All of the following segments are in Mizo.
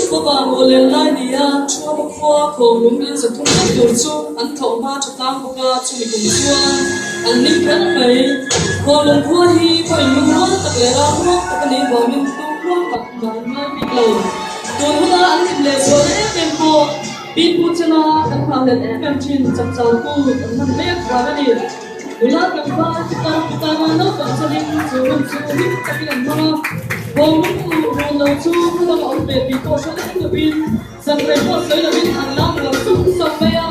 Favang aw len lai ni a, Thuama khua Khawnglung in 300 lek tur chu an thlawh hma tha tlang bawk a, chumi kum chuan an hlim kher mai. Khawnglung khua hi khaw inlungrual tak leh ralmuang tak a nih vangin tumrual tak mah an ngai bik lo. Tun huna an hlim leh zualna em em pawh Pi Pu Chena kan nghahhlelh em em thin chapchar kut an hman mek vang a ni. Nula tlangval pitar pitar a naupang chawlhin chu hun chu hlim takin an hmang a, Khawnglung u run lo chu khaw dang a awm ve tih pawh hre lek lovin zanrei pawh sawi lovin an lam uar sum sum mai a.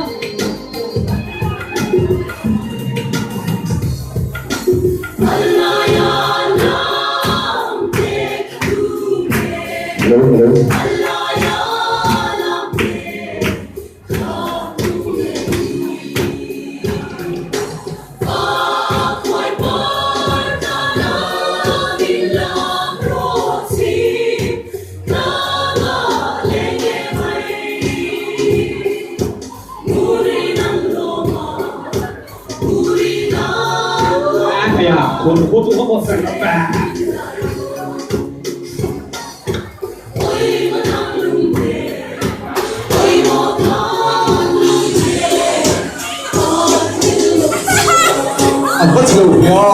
Hello hello. 哎呀，我我我我我。 An va chhe lo ve a.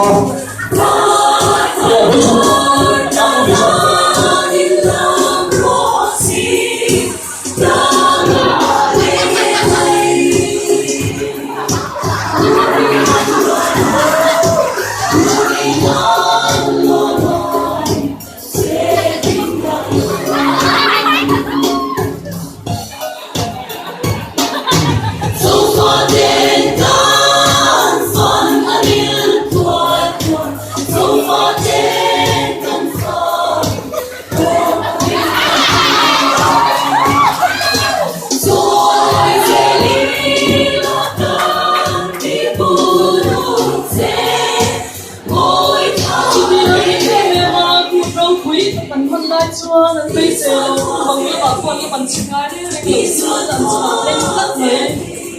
Chutia hlim em em a kut ropui tak an hman lai chuan an beisei lo bang lamah pawh an la ban chhe ngai reng reng lo chuan an chhuah leng tlat mai.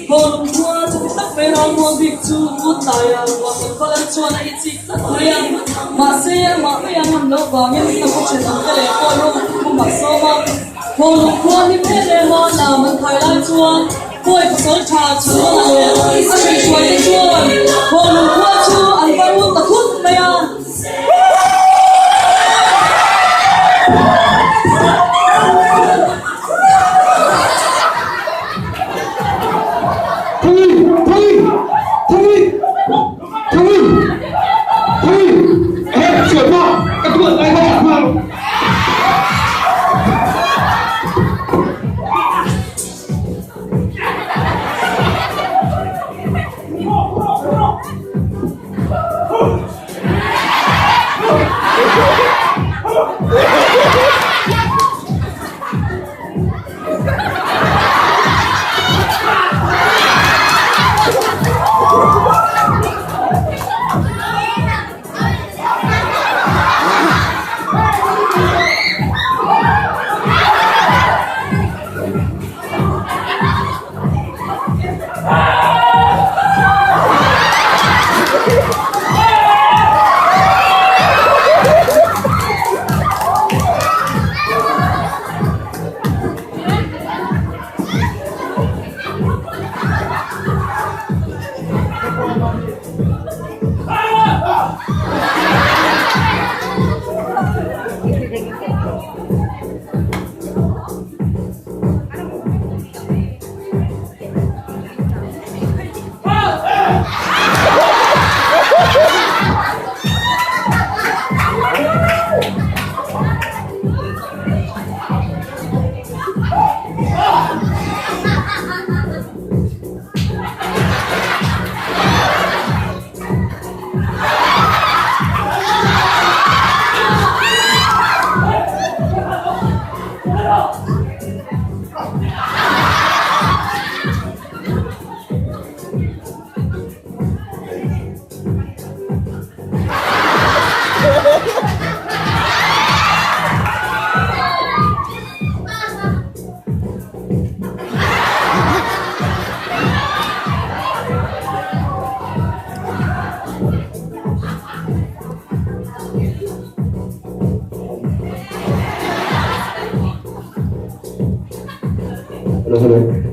Khawnlung khua chuti tak mai ralmuang bik chu ngut laia ruah kan va lal chuan a itsik tlat mai a, mahse amah mai a ngam loh vangin a khaw thenawm te leh pawi ho thum a sawm a. Khawnlung khua hlim em em a lam an thai lai chuan Pawi pasal tha chhana leh a hruihruai te chuan Khawnlung khua chu an va run ta thut mai a. Thawi! Thawi! Thawi! Thawi! Thawi! Eh, sửa qua! Cái tuần này nó chặt vào. Hello hello.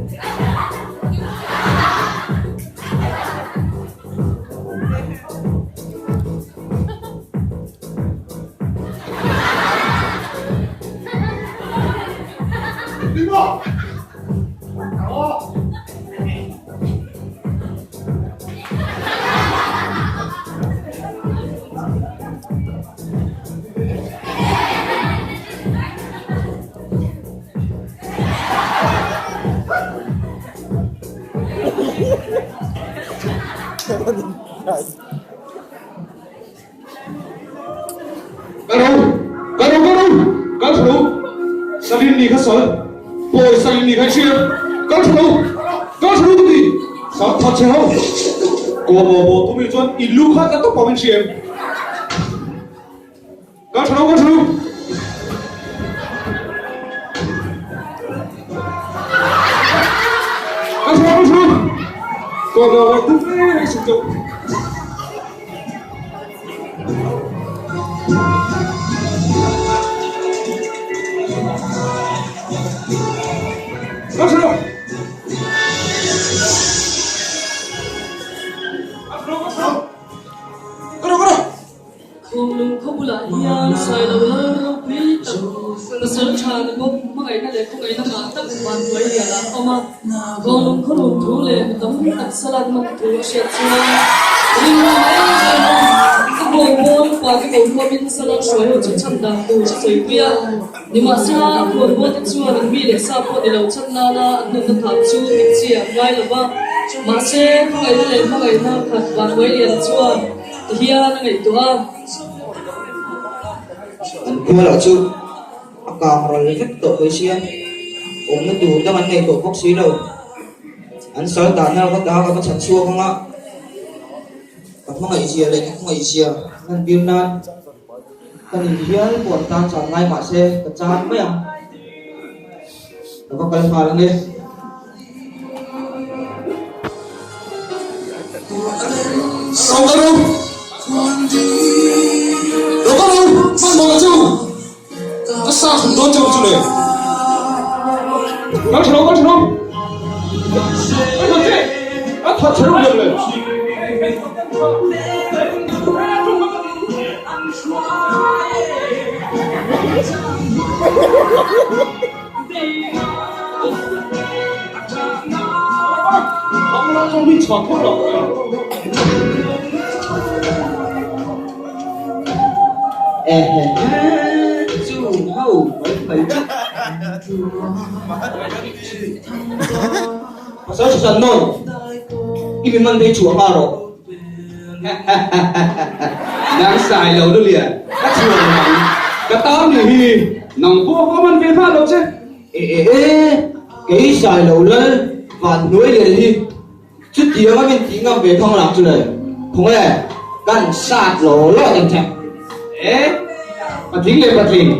Ka ro, ka ro, ka ro, kal tha lo. Salim ni kha sawi, pawi Salim ni kha i hria, kal tha lo, kal tha lo ka ti, sal that che ho. Kaw maw maw tumi chuan i lu kha tla tawp ang in hria em? Kal tha lo, kal tha lo. Kal tha lo, kal tha lo. Kaw maw maw tumi reng suh chauh. Kal tha lo. Kal tha lo, kal tha lo. Kal rawh, kal rawh. Khuanglung khaw bulah hian Sailo lal ropui tak pasal tha ni bawk hmangaihna leh khawngaihna ngah tak vanduai lian ah a awm a. Khuanglung khaw run thu leh mi tam tak salak man thu a hriat chuan rilru em em a, a khawnbawl upa te ko khuamin salak hruai ho chu chhan dan tur a sawipui a. Nimahsela a khawnbawl te chuan an mi leh sa pawh ni lo chhan nana an nunna thah chu dik chi an ngai lo va. Mahse khawngaihna leh hmangaihna khat vanduai lian chuan Ti hian a ngaihtuah a. An khualah chu a kang ral vek tawh mai sia, awmna tur dang an nei tawh bawk si lo. An sal dahna ka ta ka va chhan chhuak ang a, ka hmangaihzia leh ka khawngaihzia lan tir nan ka nin hial pawh an tan chan ngai mah se ka chan mai ang. Ka va kal nghal ang e. Ehehe chu ho mai mai chu. Pasal Susan nawn i mi man phei chhuah nghal rawh. Nang sai lo lulian ka chhuah lo ang ka tan ni hi nang pawh ka man ve nghal lo che. E e e, kei sai lo lal van hnuai lian hi chutiang a min tih ngam ve thang lang chu le, khawnge kan sat lo lo ding che. E, patling leh patling.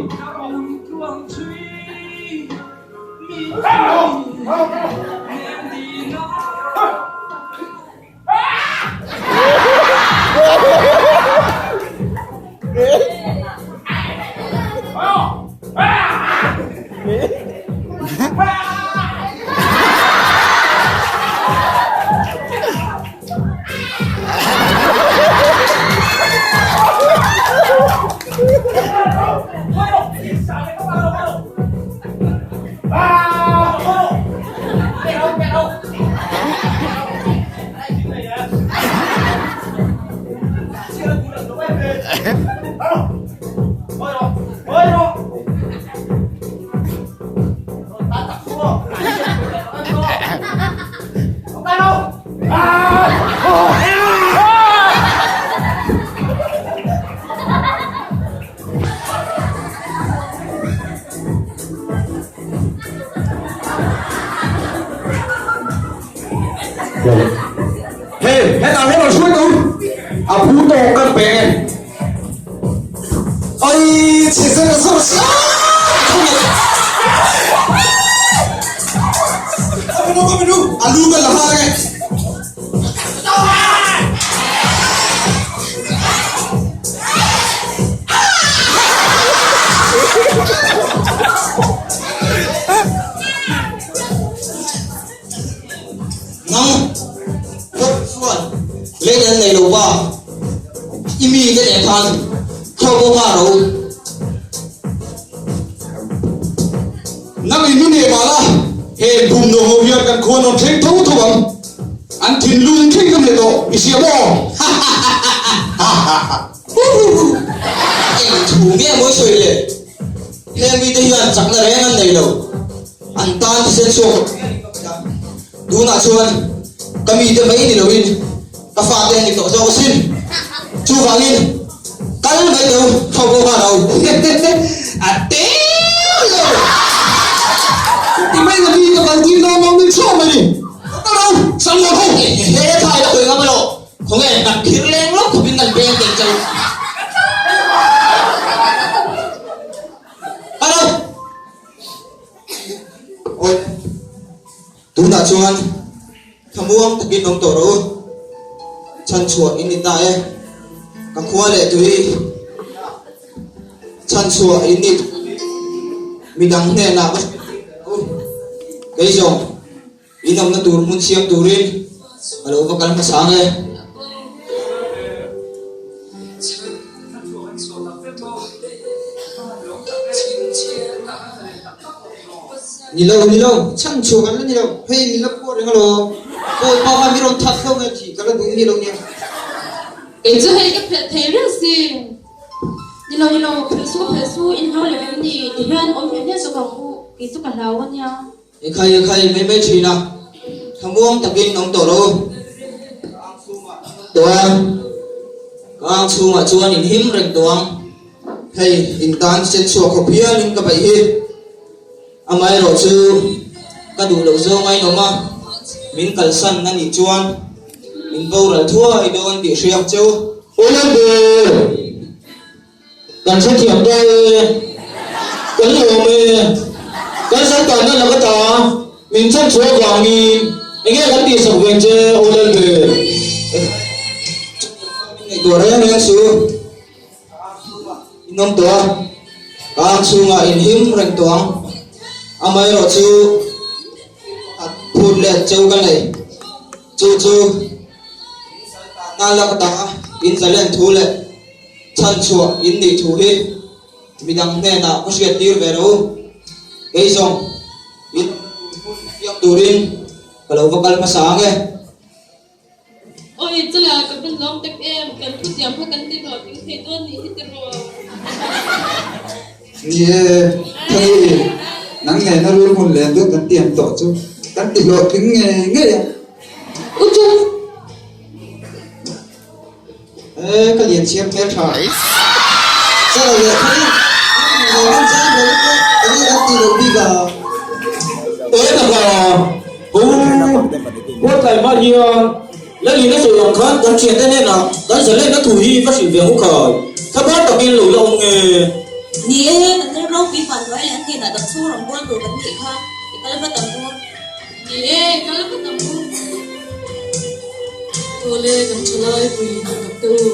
Hei, hetah hian rawn hruai tawh u. A phu tawk kan pe e. Ai, chhe zer zawr sia! Ka minu, ka minu, a lu ka la nghal e. Nang in min hneh mah la, heng bum no ho hian kan khua nawn thleng tho tho ang. An thinlung thleng ka hneh tawh, i hria maw? Hahahaha. Huhuhu. Eng thu nge mawi sawi le? Heng mite hian chakna reng an nei lo. An tan thisen chhuak tunah chuan ka mite mai ni loin ka fate an ni tawh zawk asin. Chuvangin kal mai teh u, tho pawh khan a u. A teu lo. Ti mai la mi ka kal tir dawn lo ni chhuak mai ni. Ka lo sam lo ho. He thai la hawi ngam elo. Khawnge kan phir leng lawk khawpin kan beng teh cheu. Hello. Awi. Tunah chuan thlamuang takin awm tawh rawh u. Chhanchhuah in ni ta e. Ka khua leh tui chhanchhuah in ni midang hnenah ka hrilh rawh u. Kei zawng in awmna tur hmun siam turin ka lo va kal hmasa ang e. Ni lo, ni lo, chhan chhuak an la ni lo, hei min la phuah reng alawm, Bawipa kha mi rawn that hlauh nge tih ka la duh ni lo nia. Kei chu hei ka phelh thei reng si. Ni lo, ni lo, phelh su phelh su, in hlau leh em ni? Ti hian awm hle hle zawk ang u, kei chu ka hlau a nia. Ekhai ekhai mai mai thin a, thlamuang takin awm tawh rawh u. Ka ang chhungah tawh a, ka ang chhungah chuan in him reng tawh ang. Hei in tan sen chhuak khawp hialin ka beih hi. Amaherawh chu ka duh loh zawng a inawm a, min kalsan a nih chuan min boral thuai dawn tih hriak cheu. Awlawmber! Kan hrethiam ta e, kan lawm e, kan saltanna laka ta min chhanchhuah avangin enge kan tihsak ve che aw Lalber? Min ngaihtuah reng reng su, in awm tawh a, ka ang chhungah in him reng tawh ang, amaherawh chu pakhat phut let cheu ka nei, chu chu in saltanna laka ta in zalen thu leh Chhan chhuah in nih thu hi midang hnenah ka hriat tir ve rawh u. Kei zawng in hmun fiam turin ka lo va kal hmasa ang e. Awi chula ka van lawm tak em, kan thu tiam kha kan ti hlawh ding thei dawn nih hi ti rawh. Ni e, Thani, nang nena rul hmun len deuh kan tiam tawh chu kan ti hlawhtling ngei ngei a. U chu. E ka lian chhiar hmel tha. Chalo leh kha i lo kan zai lo lutuk a enge kan tih loh bik a. E ka hla hu Huatlai hma hian Lalin a sawi ang khan kan thiante hnenah kan zalenna thu hi va hrilh ve ang u khai. Thlabar takin lo la awm nge. Ni e, kan rilru ropui van hnuai leh an hnenah dam chhung rawn bual tur kan nih kha i kal vat ang u. Ni e, kal vat ang u. Awle, kan tha lai pui hna tak te u.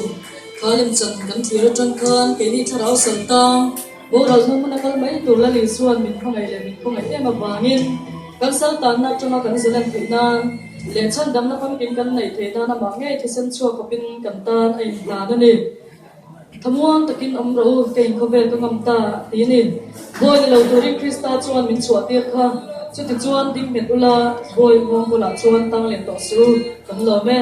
Kha lemchan kan thlir atang khan keini thlarau sal tang boral hnu hmun a kal mai tur Lali chuan min hmangaih leh min khawngaih em avangin kan sal tanna atanga kan zalen theih nan leh chhandamna famkim kan neih theih nan amah ngei thisen chhuak khawpin kan tan a inhlan a ni. Thamuang takin awm rawh u, kei khawvel ka ngam ta, ti a ni. Bawi ni lo turin Krista chuan min chhuah tir kha. Chutichuan ding nghet ula, bawi nghawng bulah chuan tang leh tawh suh u, kan lawm e.